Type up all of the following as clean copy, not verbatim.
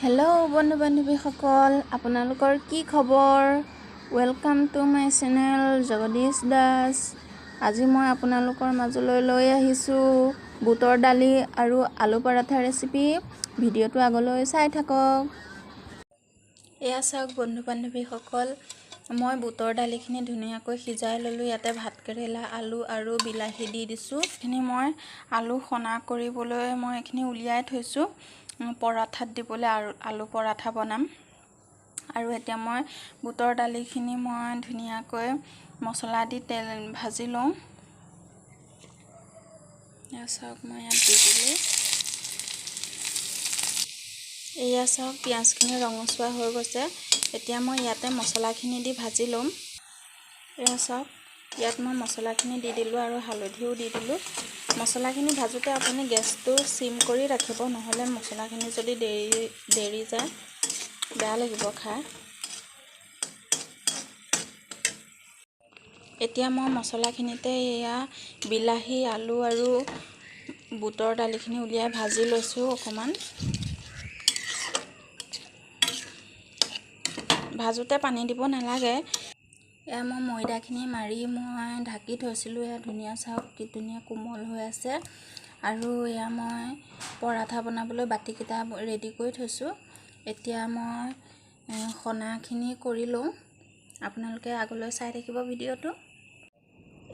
Hello' বন্ধু বান্ধৱীসকল, আপোনালোকৰ কি খবৰ? Welcome to my channel Jagdish Das. আজি মই আপোনালোকৰ মাজলৈ লৈ আহিছোঁ বুটৰ দালি আৰু আলু পৰাঠা ৰেচিপি। ভিডিঅ'টো আগলৈ চাই থাকক। এয়া চাওক বন্ধু বান্ধৱীসকল, মই বুটৰ দালিখিনি ধুনীয়াকৈ সিজাই ল'লোঁ। ইয়াতে ভাতকেৰেলা, আলু আৰু বিলাহী দি দিছোঁ। এইখিনি মই আলু সনা কৰিবলৈ মই এইখিনি উলিয়াই থৈছোঁ, পৰাঠাত দিবলৈ আৰু আলু পৰাঠা বনাম। আৰু এতিয়া মই বুটৰ দালিখিনি মই ধুনীয়াকৈ মছলা দি তেল ভাজি লওঁ। এয়া চাওক, মই ইয়াত দি দিলোঁ। এয়া চাওক, পিঁয়াজখিনি ৰঙচুৱা হৈ গৈছে। এতিয়া মই ইয়াতে মছলাখিনি দি ভাজি ল'ম। এয়া চাওক, ইয়াত মই মছলাখিনি দি দিলোঁ আৰু হালধিও দি দিলোঁ। মছলাখিনি ভাজোঁতে আপুনি গেছটো চিম কৰি ৰাখিব, নহ'লে মছলাখিনি যদি দেৰি যায় বেয়া লাগিব খাই। এতিয়া মই মছলাখিনিতে এয়া বিলাহী, আলু আৰু বুটৰ দালিখিনি উলিয়াই ভাজি লৈছোঁ অকণমান। ভাজোঁতে পানী দিব নালাগে। এয়া মই ময়দাখিনি মাৰি মই ঢাকি থৈছিলোঁ। এয়া ধুনীয়া চাওক, কি ধুনীয়া কোমল হৈ আছে। আৰু এয়া মই পৰাঠা বনাবলৈ বাতিকেইটা ৰেডি কৰি থৈছোঁ। এতিয়া মই সনাখিনি কৰি লওঁ, আপোনালোকে আগলৈ চাই থাকিব ভিডিঅ'টো।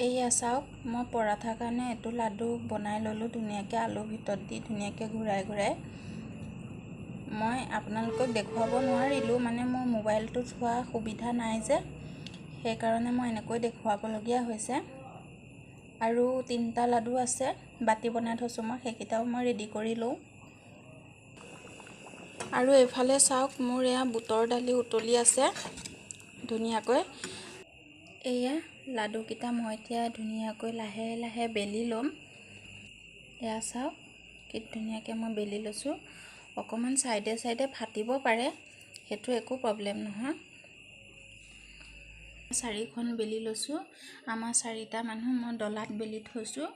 এয়া চাওক, মই পৰাঠাৰ কাৰণে এইটো লাডু বনাই ল'লোঁ ধুনীয়াকৈ, আলু ভিতৰত দি ধুনীয়াকৈ ঘূৰাই ঘূৰাই। মই আপোনালোকক দেখুৱাব নোৱাৰিলোঁ, মানে মোৰ মোবাইলটো চোৱা সুবিধা নাই যে, সেইকাৰণে মই এনেকৈ দেখুৱাবলগীয়া হৈছে। আৰু তিনিটা লাডু আছে, বাতি বনাই থৈছোঁ মই, সেইকেইটাও মই ৰেডি কৰি লওঁ। আৰু এইফালে চাওক, মোৰ এয়া বুটৰ দালি উতলি আছে ধুনীয়াকৈ। এয়া লাডুকেইটা মই এতিয়া ধুনীয়াকৈ লাহে লাহে বেলি ল'ম। এয়া চাওক, কি ধুনীয়াকৈ মই বেলি লৈছোঁ। অকণমান চাইডে চাইডে ফাটিব পাৰে, সেইটো একো প্ৰব্লেম নহয়। চাৰিখন বেলি লৈছোঁ, আমাৰ চাৰিটা মানুহ, মই ডলাত বেলি থৈছোঁ।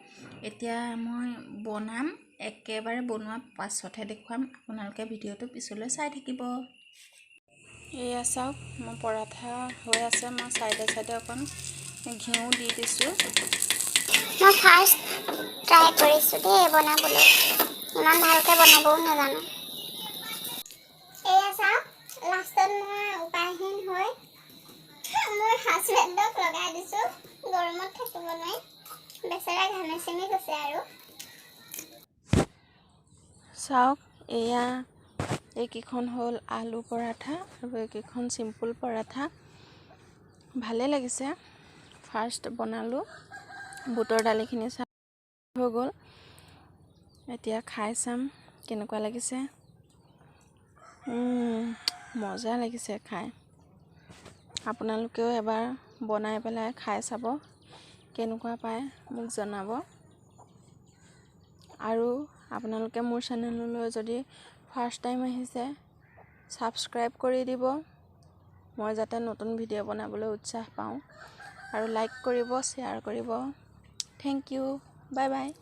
এতিয়া মই বনাম, একেবাৰে বনোৱাৰ পাছতহে দেখুৱাম, আপোনালোকে ভিডিঅ'টো পিছলৈ চাই থাকিব। এয়া চাওক, মোৰ পৰাঠা হৈ আছে। মই চাইডে চাইডে অকণ ঘিউ দি দিছোঁ। মই ফাৰ্ষ্ট ট্ৰাই কৰিছোঁ দেই বনাবলৈ, ইমান ভালকৈ বনাবও নাজানো। এয়া চাওক, লাষ্টত মই উপায়হীন হৈ মোৰ হাজবেণ্ডক লগাই দিছোঁ। গৰমত থাকিব নোৱাৰি, বেচেৰা ঘামি চিমি গৈছে। আৰু চাওক, এয়া এইকেইখন হ'ল আলু পৰাঠা আৰু এইকেইখন চিম্পুল পৰাঠা। ভালে লাগিছে, ফাৰ্ষ্ট বনালোঁ। বুটৰ দালিখিনি চাই হৈ গ'ল, এতিয়া খাই চাম কেনেকুৱা লাগিছে। মজা লাগিছে খাই। আপোনালোকেও এবাৰ বনাই পেলাই খাই চাব, কেনেকুৱা পায় মোক জনাব। আৰু আপোনালোকে মোৰ চেনেললৈ যদি ফাৰ্ষ্ট টাইম আহিছে, ছাবস্ক্ৰাইব কৰি দিব, মই যাতে নতুন ভিডিঅ' বনাবলৈ উৎসাহ পাওঁ। আৰু লাইক কৰিব, শ্বেয়াৰ কৰিব। Thank you, bye bye.